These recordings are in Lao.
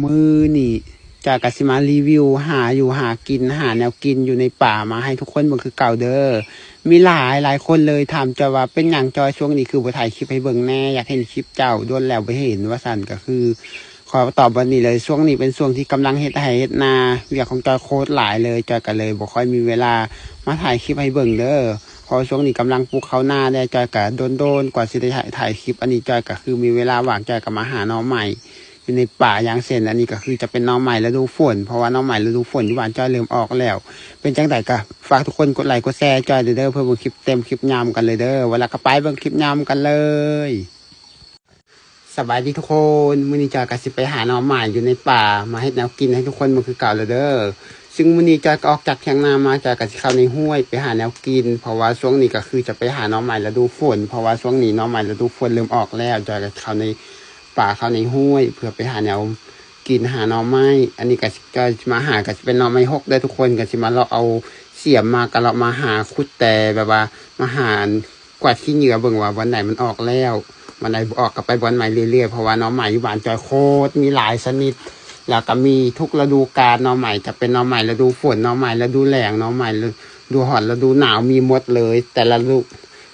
ມື້ນີ້ຈອຍກໍຊິມາຣີວິວຫາຢູ່ຫາກິນ ຫາແນວກິນຢູ່ໃນປ່າມາໃຫ້ທຸກຄົນເບິ່ງຄືເກົ່າເດີ້. ມີຫຼາຍຫຼາຍຄົນເລີຍຖາມຈອຍວ່າ ເປັນຫຍັງຈອຍຊ່ວງນີ້ຄືບໍ່ຖ່າຍຄລິບໃຫ້ເບິ່ງແດ່ ຢາກເຫັນຄລິບເຈົ້າ ດົນແລ້ວບໍ່ເຫັນ ວ່າຊັ້ນ. ກໍຄືຂໍຕອບແບບນີ້ເລີຍ ຊ່ວງນີ້ເປັນຊ່ວງທີ່ກຳລັງເຮັດໄຮ່ເຮັດນາ ວຽກຂອງຈອຍໂຄດຫຼາຍເລີຍ ຈອຍກໍເລີຍບໍ່ຄ່ອຍມີເວລາມາຖ່າຍຄລິບໃຫ້ເບິ່ງເດີ້. ເພາະວ່າຊ່ວງນີ້ກຳລັງປູກເຂົ້ານາແດ່ ຈອຍກໍດົນໆກວ່າຊິໄດ້ຖ່າຍ ຖ່າຍຄລິບ. ອັນນີ້ຈອຍກໍຄືມີເວລາວ່າງ ຈອຍກໍມາຫາໜໍ່ໄມ້ຢູ່ໃນປ່າ ຢ່າງເຊັ່ນ ອັນນີ້ກໍຄືຈະເປັນໜໍ່ໄມ້ລະດູຝົນ ເພາະວ່າໜໍ່ໄມ້ລະດູຝົນຢູ່ບ້ານຈອຍເລີ່ມອອກແລ້ວ. ເປັນຈັ່ງໃດກໍຝາກທຸກຄົນກົດໄລກົດແຊໃຫ້ຈອຍເດີ້ ເພື່ອເບິ່ງຄລິບເຕັມ ຄລິບຍາວນຳກັນເລີຍເດີ້. ວ່າແລ້ວກໍໄປເບິ່ງຄລິບຍາວນຳກັນເລີຍ. ສະບາຍດີທຸກຄົນ ມື້ນີ້ຈອຍກໍຊິໄປຫາໜໍ່ໄມ້ຢູ່ໃນປ່າ ມາເຮັດແນວກິນໃຫ້ທຸກຄົນເບິ່ງຄືເກົ່າແລ້ວເດີ້. ຊຶ່ງມື້ນີ້ຈອຍກໍອອກຈາກຖຽງນາມາ ຈອຍກໍຊິເຂົ້າໃນຫ້ວຍໄປຫາແນວກິນ ເພາະວ່າຊ່ວງນີ້ກໍຄືຈະໄປຫາໜໍ່ໄມ້ລະດູຝົນ ເພາະວ່າຊ່ວງນີ້ໜໍ່ໄມ້ລະດູຝົນເລີ່ມອອກແລ້ວ ຈອຍກໍເຂົ້າໃນປ່າ ເຂົ້າໃນຫ້ວຍ ເພື່ອໄປຫາແນວກິນ ຫາໜໍ່ໄມ້. ອັນນີ້ກໍຈອຍຊິມາຫາ ກໍຊິເປັນໜໍ່ໄມ້ຫົກເດີ້ທຸກຄົນ ກໍຊິມາເລາະເອົາສຽມມາ ກໍເລາະມາຫາຂຸດແຕ່ແບບວ່າມາຫາ ກວາດຂີ້ເຫຍື້ອເບິ່ງວ່າບ່ອນໃດມັນອອກແລ້ວ ບ່ອນໃດບໍ່ອອກກໍໄປບ່ອນໃໝ່ເລື້ອຍໆ ເພາະວ່າໜໍ່ໄມ້ຢູ່ບ້ານຈອຍໂຄດມີຫຼາຍຊະນິດ ແລ້ວກໍມີທຸກລະດູການ. ໜໍ່ໄມ້ຈະເປັນໜໍ່ໄມ້ລະດູຝົນ ໜໍ່ໄມ້ລະດູແລ້ງ ໜໍ່ໄມ້ລະດູຮ້ອນ ລະດູໜາວ ມີໝົດເລີຍ. ແຕ່ລະລະດູ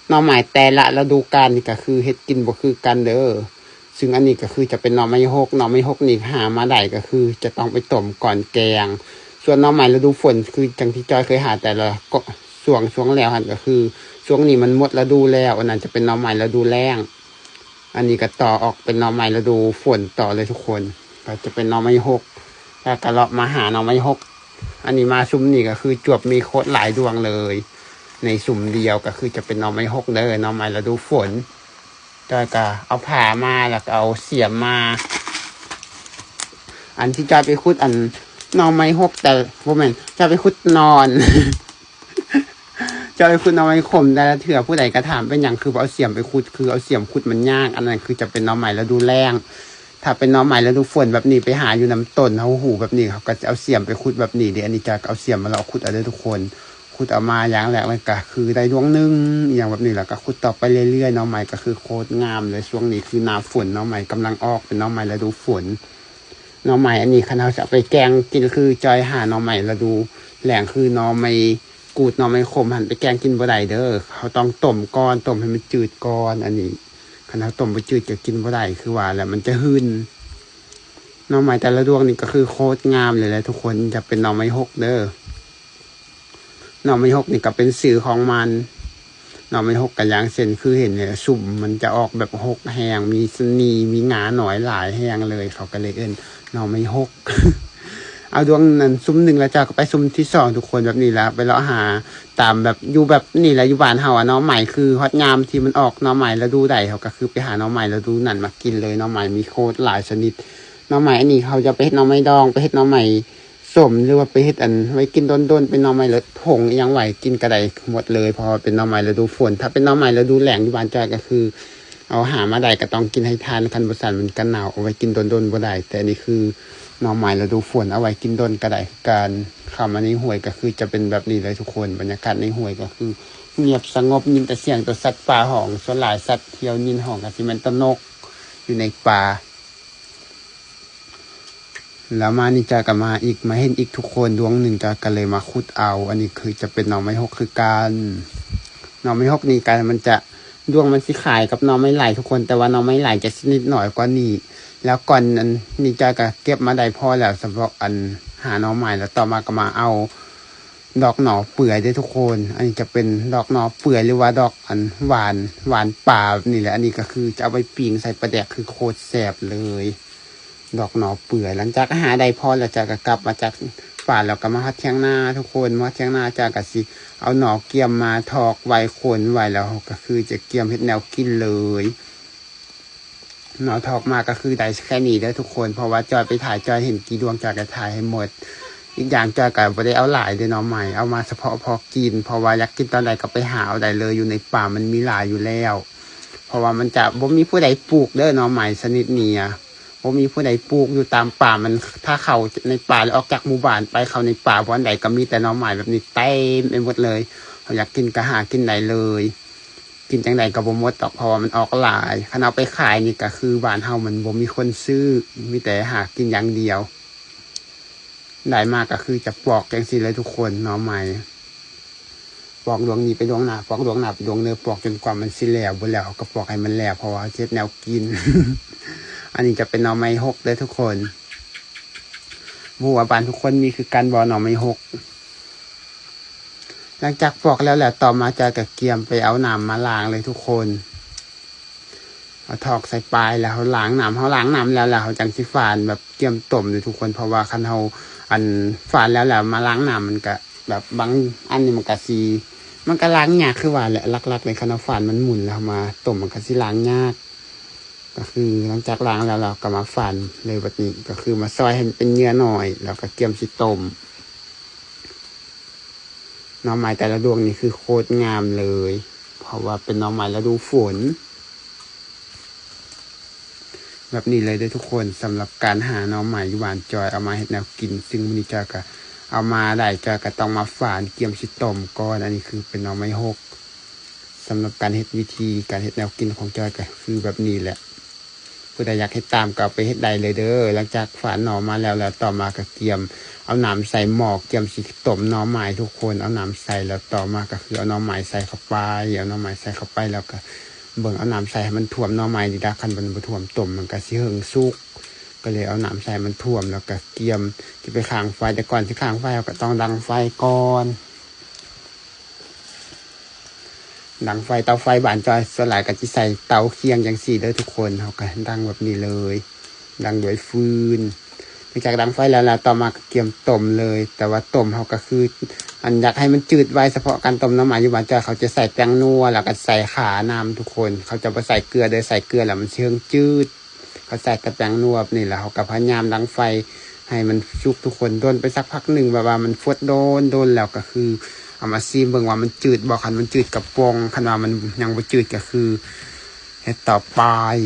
ໜໍ່ໄມ້ແຕ່ລະລະດູການນີ້ກໍຄືເຮັດກິນບໍ່ຄືກັນເດີ້. ຊຶ່ງອັນນີ້ກໍຄືຈະເປັນໜໍ່ໄມ້ຫົກ ໜໍ່ໄມ້ຫົກນີ້ຫາມາໄດ້ກໍຄືຈະຕ້ອງໄປຕົ້ມກ່ອນແກງ. ສ່ວນໜໍ່ໄມ້ລະດູຝົນ ຄືຈັ່ງທີ່ຈອຍເຄີຍຫາແຕ່ລະ ກໍ ຊ່ວງ ຊ່ວງແລ້ວຫັ້ນ ກໍຄືຊ່ວງນີ້ມັນໝົດລະດູແລ້ວ. ອັນນັ້ນຈະເປັນໜໍ່ໄມ້ລະດູແລ້ງ ອັນນີ້ກໍຕໍ່ອອກເປັນໜໍ່ໄມ້ລະດູຝົນຕໍ່ເລີຍທຸກຄົນ ກໍຈະເປັນໜໍ່ໄມ້ຫົກ ແລ້ວກໍເລາະມາຫາໜໍ່ໄມ້ຫົກ. ອັນນີ້ມາຊຸມນີ້ກໍຄືຈວບມີໂຄດຫຼາຍດວງເລີຍ ໃນຊຸມດຽວ ກໍຄືຈະເປັນໜໍ່ໄມ້ຫົກເດີ້ ໜໍ່ໄມ້ລະດູຝົນ. ຈອຍກໍເອົາພ້າມາ ແລ້ວກໍເອົາສຽມມາ ອັນທີ່ຈອຍໄປຂຸດ ອັນໜໍ່ໄມ້ຫົກ ແຕ່ບໍ່ແມ່ນ ຈອຍໄປຂຸດໜໍ່ ຈອຍໄປຂຸດໜໍ່ໄມ້ຂົມແຕ່ລະເທື່ອ ຜູ້ໃດກໍຖາມ ເປັນຫຍັງຄືບໍ່ເອົາສຽມໄປຂຸດ ຄືເອົາສຽມຂຸດມັນຍາກ. ອັນນັ້ນຄືຈະເປັນໜໍ່ໄມ້ລະດູແລ້ງ ຖ້າເປັນໜໍ່ໄມ້ລະດູຝົນແບບນີ້ ໄປຫາຢູ່ນຳຕົ້ນເຮົາຫູແບບນີ້ ເຂົາກໍຈະເອົາສຽມໄປຂຸດແບບນີ້ເດ້. ອັນນີ້ຈອຍກໍເອົາສຽມມາເລາະຂຸດເອົາເດີ້ທຸກຄົນ. ຂຸດເອົາມາຢ່າງແລກເລີຍກໍຄືໄດ້ດວງໜຶ່ງ ອີ່ຫຍັງແບບນີ້ ແລ້ວກໍຂຸດຕໍ່ໄປເລື້ອຍໆ. ໜໍ່ໄມ້ກໍຄືໂຄດງາມເລີຍ ຊ່ວງນີ້ຄືໜ້າຝົນ ໜໍ່ໄມ້ກຳລັງອອກ ເປັນໜໍ່ໄມ້ລະດູຝົນ. ໜໍ່ໄມ້ອັນນີ້ ຄັນເຮົາຈະເອົາໄປແກງກິນ ຄືຈອຍຫາໜໍ່ໄມ້ລະດູແລ້ງ ຄືໜໍ່ໄມ້ກູດ ໜໍ່ໄມ້ຂົມຫັ້ນ ໄປແກງກິນບໍ່ໄດ້ເດີ້ ເຮົາຕ້ອງຕົ້ມກ່ອນ ຕົ້ມໃຫ້ມັນຈືດກ່ອນ. ອັນນີ້ຄັນເຮົາຕົ້ມບໍ່ຈືດກໍກິນບໍ່ໄດ້ ຄືວ່າແຫຼະ ມັນຈະຫື່ນ. ໜໍ່ໄມ້ແຕ່ລະດວງນີ້ກໍຄືໂຄດງາມເລີຍແຫຼະທຸກຄົນ ຈະເປັນໜໍ່ໄມ້ຫົກເດີ້. ໜໍ່ໄມ້ຫົກນີ້ກໍເປັນຊື່ຂອງມັນ ໜໍ່ໄມ້ຫົກກໍຢ່າງເຊັ່ນ ຄືເຫັນນີ້ ຊຸມມັນຈະອອກແບບຫົກແຮງ ມີຊະນີ ມີງາໜ້ອຍຫຼາຍແຮງເລີຍ ເຂົາກໍເລີຍເອີ້ນໜໍ່ໄມ້ຫົກ. ເອົາດວງນັ້ນຊຸມໜຶ່ງ ແລ້ວຈອຍກໍໄປຊຸມທີສອງທຸກຄົນ ແບບນີ້ລະ ໄປເລາະຫາຕາມແບບ ຢູ່ແບບນີ້ລະ ຢູ່ບ້ານເຮົາອະ ໜໍ່ໄມ້ຄືຮອດຍາມທີ່ມັນອອກ ໜໍ່ໄມ້ລະດູໃດ ເຮົາກໍຄືໄປຫາໜໍ່ໄມ້ລະດູນັ້ນມາກິນເລີຍ. ໜໍ່ໄມ້ມີໂຄດຫຼາຍຊະນິດ ໜໍ່ໄມ້ອັນນີ້ເຂົາຈະໄປເຮັດໜໍ່ໄມ້ດອງ ໄປເຮັດໜໍ່ໄວ້ ສົ້ມ ຫຼືວ່າໄປເຮັດອັນໄວ້ກິນດົນໆ ເປັນໜໍ່ໄມ້ລະຖົງ ອີ່ຫຍັງໄວ້ກິນກໍໄດ້ໝົດເລີຍ ເພາະວ່າເປັນໜໍ່ໄມ້ລະດູຝົນ. ຖ້າເປັນໜໍ່ໄມ້ລະດູແລ້ງຢູ່ບ້ານຈອຍກໍຄືເອົາຫາມາໄດ້ກໍຕ້ອງກິນໃຫ້ທັນ ຄັນບໍ່ຊັ້ນມັນກໍເນົ່າ ເອົາໄວ້ກິນດົນໆບໍ່ໄດ້. ແຕ່ອັນນີ້ຄືໜໍ່ໄມ້ລະດູຝົນ ເອົາໄວ້ກິນດົນກໍໄດ້ຄືກັນ. ເຂົ້າມາໃນຫ້ວຍກໍຄືຈະເປັນແບບນີ້ເລີຍທຸກຄົນ ບັນຍາກາດໃນຫ້ວຍກໍຄືງຽບສະຫງົບ ຍິນແຕ່ສຽງໂຕສັດປ່າຮ້ອງ ສ່ວນຫຼາຍສັດທີ່ເຮົາຍິນຮ້ອງກໍຊິແມ່ນໂຕນົກຢູ່ໃນປ່າ. ແລ້ວມານີ້ຈອຍກໍມາອີກ ມາເຫັນອີກທຸກຄົນ ດວງໜຶ່ງ ຈອຍກໍເລີຍມາຂຸດເອົາ. ອັນນີ້ຄືຈະເປັນໜໍ່ໄມ້ຫົກຄືກັນ ໜໍ່ໄມ້ຫົກນີ້ກໍມັນຈະ ດວງມັນຊິຄ້າຍກັບໜໍ່ໄມ້ໄຫຼທຸກຄົນ ແຕ່ວ່າໜໍ່ໄມ້ໄຫຼຈະຊະນິດໜ້ອຍກວ່ານີ້. ແລ້ວກ່ອນອັນນີ້ຈອຍກໍເກັບມາໄດ້ພໍແລ້ວ ສຳລັບອັນຫາໜໍ່ໄມ້ ແລ້ວຕໍ່ມາກໍມາເອົາ ດອກໜໍ່ເປືອຍເດ້ທຸກຄົນ ອັນນີ້ຈະເປັນດອກໜໍ່ເປືອຍ ຫຼືວ່າດອກອັນຫວານ ຫວານປ່າແບບນີ້ແຫຼະ. ອັນນີ້ກໍຄືຈະເອົາໄປປີ້ງໃສ່ປາແດກ ຄືໂຄດແຊບເລີຍ ດອກໜໍ່ເປືອຍ. ຫຼັງຈາກຫາໄດ້ພໍແລ້ວ ຈອຍກໍກັບມາຈາກປ່າ ແລ້ວກໍມາຮອດຖຽງນາທຸກຄົນ ມາຮອດຖຽງນາ ຈອຍກໍຊິເອົາໜໍ່ກຽມມາຖອກໄວ້ ຂົນໄວ້ ແລ້ວກໍຄືຈະກຽມເຮັດແນວກິນເລີຍ. ເນາະ ຖອກມາກໍຄືໄດ້ແຄ່ນີ້ເດີ້ທຸກຄົນ ເພາະວ່າຈອຍໄປຖ່າຍ ຈອຍເຫັນກີ່ດວງ ຈອຍກໍຖ່າຍໃຫ້ໝົດ. ອີກຢ່າງຈອຍກໍບໍ່ໄດ້ເອົາຫຼາຍເດ້ໜໍ່ໄມ້ ເອົາມາສະເພາະພໍກິນ ເພາະວ່າຢາກກິນຕອນໃດກໍໄປຫາເອົາໄດ້ເລີຍ ຢູ່ໃນປ່າມັນມີຫຼາຍຢູ່ແລ້ວ ເພາະວ່າມັນຈະບໍ່ມີຜູ້ໃດປູກເດີ້ ໜໍ່ໄມ້ຊະນິດນີ້ອະ ບໍ່ມີຜູ້ໃດປູກຢູ່ຕາມປ່າ ມັນ ຖ້າເຂົ້າໃນປ່າ ຫຼືອອກຈາກໝູ່ບ້ານໄປ ເຂົ້າໃນປ່າບ່ອນໃດກໍມີແຕ່ໜໍ່ໄມ້ແບບນີ້ເຕັມໄປໝົດເລີຍ ເຮົາຢາກກິນກໍຫາກິນໄດ້ເລີຍ. ກິນຈັ່ງໃດກໍບໍ່ໝົດດອກ ເພາະວ່າມັນອອກຫຼາຍ. ຄັນເອົາໄປຂາຍນີ້ກໍຄືບ້ານເຮົາມັນບໍ່ມີຄົນຊື້ ມີແຕ່ຫາກິນຢ່າງດຽວ. ໄດ້ມາກໍຄືຈະປອກຈັ່ງຊີ້ເລີຍທຸກຄົນ ໜໍ່ໄມ້ ປອກດວງນີ້ໄປດວງໜ້າ ປອກດວງໜ້າໄປດວງເນີ ປອກຈົນກວ່າມັນຊິແລ້ວ. ບໍ່ແລ້ວເຮົາກໍປອກໃຫ້ມັນແລ້ວ ເພາະວ່າເຮົາຊິເຮັດແນວກິນ. ອັນນີ້ຈະເປັນໜໍ່ໄມ້ຫົກເດີທຸກຄົນ. ບໍ່ຮູ້ວ່າບ້ານທຸກຄົນມີຄືກັນບໍ່ ໜໍ່ໄມ້ຫົກ. ຫຼັງຈາກປອກແລ້ວ ແລ້ວຕໍ່ມາຈອຍກໍກຽມໄປເອົານ້ຳມາລ້າງເລີຍທຸກຄົນ. ເຮົາຖອກໃສ່ປາຍ ແລ້ວເຮົາລ້າງນ້ຳ ເຮົາລ້າງນ້ຳແລ້ວ ແລ້ວເຮົາຈັ່ງຊິຝານແບບກຽມຕົ້ມເລີຍທຸກຄົນ. ເພາະວ່າຄັນເຮົາ ອັນ ຝານແລ້ວ ແລ້ວມາລ້າງນ້ຳ ມັນກະແບບບາງອັນນີ້ມັນກະຊິ ມັນກະລ້າງຍາກຄືວ່າແຫຼະ. ຫຼັກໆເລີຍ ຄັນເຮົາຝານມັນໝຸ່ນແລ້ວເຮົາມາຕົ້ມ ມັນກະຊິລ້າງຍາກ. ກໍຄືຫຼັງຈາກລ້າງແລ້ວ ເຮົາກໍມາຝານເລີຍບັດນີ້ ກໍຄືມາຊອຍໃຫ້ມັນເປັນເຫຍື່ອໜ້ອຍ ແລ້ວກໍກຽມຊິຕົ້ມ. ໜໍ່ໄມ້ແຕ່ລະດວງນີ້ຄືໂຄດງາມເລີຍ ເພາະວ່າເປັນໜໍ່ໄມ້ລະດູຝົນ. ແບບນີ້ເລີຍເດີທຸກຄົນ ສຳລັບການຫາໜໍ່ໄມ້ຢູ່ບ້ານຈອຍ ເອົາມາເຮັດແນວກິນ. ຊຶ່ງມື້ນີ້ຈອຍກໍເອົາມາໄດ້ ຈອຍກໍຕ້ອງມາຝານກຽມຊິຕົ້ມກ່ອນ. ອັນນີ້ຄືເປັນໜໍ່ໄມ້ຫົກ. ສຳລັບການເຮັດ ວິທີການເຮັດແນວກິນຂອງຈອຍກໍຄືແບບນີ້ແຫຼະ. ຜູ້ໃດຢາກເຮັດຕາມກໍເອົາໄປເຮັດໄດ້ເລີຍເດີ. ຫຼັງຈາກຝານໜໍ່ມາແລ້ວ ແລ້ວຕໍ່ມາກໍກຽມເອົານ້ຳໃສ່ໝໍ້ ກຽມຊິຕົ້ມໜໍ່ໄມ້ທຸກຄົນ. ເອົານ້ຳໃສ່ ແລ້ວຕໍ່ມາກໍຄືເອົາໜໍ່ໄມ້ໃສ່ເຂົ້າໄປ ເອົາໜໍ່ໄມ້ໃສ່ເຂົ້າໄປ ແລ້ວກໍເບິ່ງເອົານ້ຳໃສ່ໃຫ້ມັນຖ້ວມໜໍ່ໄມ້ນີ້ດາ. ຄັນມັນບໍ່ຖ້ວມຕົ້ມມັນກໍຊິເຫິງສຸກ. ກໍເລີຍເອົານ້ຳໃສ່ໃຫ້ມັນຖ້ວມ ແລ້ວກໍກຽມຊິໄປຄ້າງໄຟ. ແຕ່ກ່ອນຊິຄ້າງໄຟ ເຮົາກໍຕ້ອງດັງໄຟກ່ອນ. ດັງໄຟ ເຕົາໄຟບ້ານຈອຍສ່ວນຫຼາຍກໍຊິໃສ່ເຕົາຄຽງຈັ່ງຊີ້ເດີທຸກຄົນ. ເຮົາກໍດັງແບບນີ້ເລີຍ ດັງດ້ວຍຟືນ. ຫຼັງຈາກດັງໄຟແລ້ວ ແລ້ວຕໍ່ມາກໍກຽມຕົ້ມເລີຍ. ແຕ່ວ່າຕົ້ມເຮົາກໍຄື ອັນ ຢາກໃຫ້ມັນຈືດໄວ. ສະເພາະການຕົ້ມໜໍ່ໄມ້ຢູ່ບ້ານຈອຍ ເຂົາຈະໃສ່ແປ້ງນົວ ແລ້ວກໍໃສ່ຂ່ານຳທຸກຄົນ. ເຂົາຈະບໍ່ໃສ່ເກືອເດີ ໃສ່ເກືອແລ້ວມັນຊິເຫິງຈືດ. ເຂົາໃສ່ແຕ່ແປ້ງນົວແບບນີ້ ແລ້ວເຮົາກໍພະຍາຍາມດັງໄຟໃຫ້ມັນສຸກທຸກຄົນ. ດົນໄປສັກພັກໜຶ່ງ ແບບວ່າມັນຟົດດົນໆແລ້ວ ກໍຄືເອົາມາຊີມເບິ່ງວ່າມັນຈືດບໍ່. ຄັນມັນຈືດກໍປົ່ງ ຄັນວ່າມັນຍັງບໍ່ຈືດກໍຄືເຮັດຕໍ່ໄປ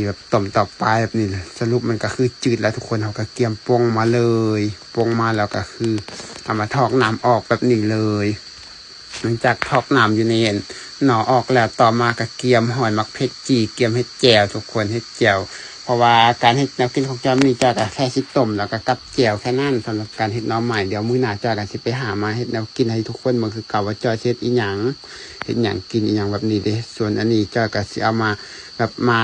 ແບບຕົ້ມຕໍ່ໄປແບບນີ້. ສະຫຼຸບມັນກໍຄືຈືດແລ້ວທຸກຄົນ. ເຮົາກໍກຽມປົ່ງມາເລີຍ ປົ່ງມາແລ້ວກໍຄືເອົາມາຖອກນ້ຳອອກແບບນີ້ເລີຍ. ຫຼັງຈາກຖອກນ້ຳຢູ່ໃນໜໍ່ອອກແລ້ວ ຕໍ່ມາກໍກຽມຫອຍໝາກເຜັດຈີ່ ກຽມເຮັດແຈ່ວທຸກຄົນ ເຮັດແຈ່ວ. ເພາະວ່າການເຮັດແນວກິນຂອງຈອຍມື້ນີ້ ຈອຍກໍແຄ່ຊິຕົ້ມ ແລ້ວກໍກັບແຈ່ວແຄ່ນັ້ນ. ສຳລັບການເຮັດໜໍ່ໄມ້ ດຽວມື້ໜ້າຈອຍກໍຊິໄປຫາມາເຮັດແນວກິນໃຫ້ທຸກຄົນເບິ່ງຄືເກົ່າ ວ່າຈອຍຊິເຮັດອີ່ຫຍັງ ເຮັດຫຍັງກິນອີ່ຫຍັງແບບນີ້ເດ້. ສ່ວນອັນນີ້ຈອຍກໍຊິເອົາມາແບບມາ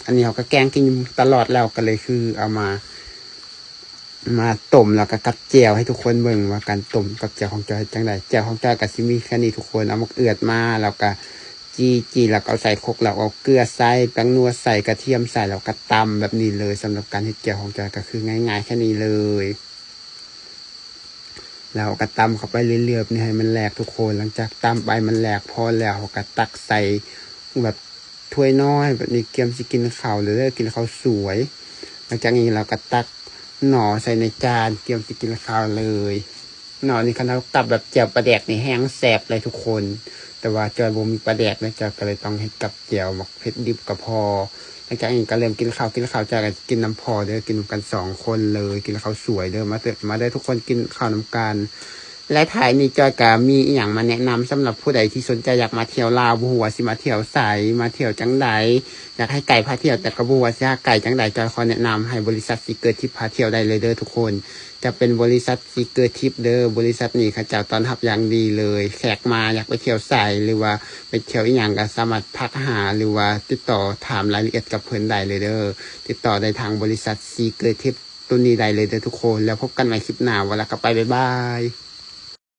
ອັນນີ້ເຮົາກໍແກງກິນຕະຫຼອດແລ້ວ ກໍເລີຍຄືເອົາມາ ມາຕົ້ມແລ້ວກໍກັບແຈ່ວໃຫ້ທຸກຄົນເບິ່ງວ່າການຕົ້ມກັບແຈ່ວຂອງຈອຍເຮັດຈັ່ງໃດ. ແຈ່ວຂອງຈອຍກໍຊິມີແຄ່ນີ້ທຸກຄົນ. ເອົາໝາກເອືອດມາ ແລ້ວກໍຈີ່ ຈີ່ແລ້ວກໍເອົາໃສ່ຄົກ ແລ້ວເອົາເກືອໃສ່ ແປ້ງນົວໃສ່ ກະທຽມໃສ່ ແລ້ວກໍຕຳແບບນີ້ເລີຍ. ສຳລັບການເຮັດແຈ່ວຂອງຈອຍກໍຄືງ່າຍໆແຄ່ນີ້ເລີຍ. ແລ້ວກໍຕຳເຂົ້າໄປເລື້ອຍໆແບບນີ້ໃຫ້ມັນແຫຼກທຸກຄົນ. ຫຼັງຈາກຕຳໄປມັນແຫຼກພໍແລ້ວ ເຮົາກໍຕັກໃສ່ແບບ ຖ້ວຍນ້ອຍແບບນີ້ ກຽມຊິກິນເຂົ້າເລີຍເດີ ກິນເຂົ້າສວຍ. ຫຼັງຈາກນີ້ເຮົາກໍຕັກໜໍ່ໃສ່ໃນຈານ ກຽມຊິກິນເຂົ້າເລີຍ. ໜໍ່ນີ້ຄັນເຮົາກັບແບບແຈ່ວປາແດກນີ້ແຮງແຊບເລີຍທຸກຄົນ. ແຕ່ວ່າຈອຍບໍ່ມີປາແດກເນາະ ຈອຍກໍເລີຍຕ້ອງເຮັດກັບແຈ່ວໝາກເຜັດດິບກໍພໍ. ຫຼັງຈາກນີ້ກໍເລີ່ມກິນເຂົ້າ ກິນເຂົ້າ ຈອຍກໍກິນນຳພໍ່ເດີ ກິນນຳກັນສອງຄົນເລີຍ ກິນເຂົ້າສວຍເດີ. ມາເດີ ມາເດີທຸກຄົນ ກິນເຂົ້ານຳກັນ. ແລະ ທ້າຍນີ້ຈອຍກໍມີອີ່ຫຍັງມາແນະນຳ ສຳລັບຜູ້ໃດທີ່ສົນໃຈຢາກມາທ່ຽວລາວ ບໍ່ຮູ້ວ່າຊິມາທ່ຽວໃສ ມາທ່ຽວຈັ່ງໃດ ຢາກໃຫ້ໄກພາທ່ຽວ ແຕ່ກໍບໍ່ຮູ້ວ່າຊິຫາໄກຈັ່ງໃດ. ຈອຍຂໍແນະນຳໃຫ້ບໍລິສັດ Seeker Trip ພາທ່ຽວໄດ້ເລີຍເດີທຸກຄົນ. ຈະເປັນບໍລິສັດ Seeker Trip ເດີ. ບໍລິສັດນີ້ເຂົາເຈົ້າຕ້ອນຮັບຢ່າງດີເລີຍ. ແຂກມາຢາກໄປທ່ຽວໃສ ຫຼືວ່າໄປທ່ຽວອີ່ຫຍັງ ກໍສາມາດທັກຫາ ຫຼືວ່າຕິດຕໍ່ຖາມລາຍລະອຽດກັບເພິ່ນໄດ້ເລີຍເດີ. ຕິດຕໍ່ໄດ້ທາງບໍລິສັດ Seeker Trip ໂຕນີ້ໄດ້ເລີຍເດີທຸກຄົນ. ແລ້ວພົບກັນໃໝ່ຄລິບໜ້າ. ວ່າແລ້ວກໍໄປ ບາຍບາຍ.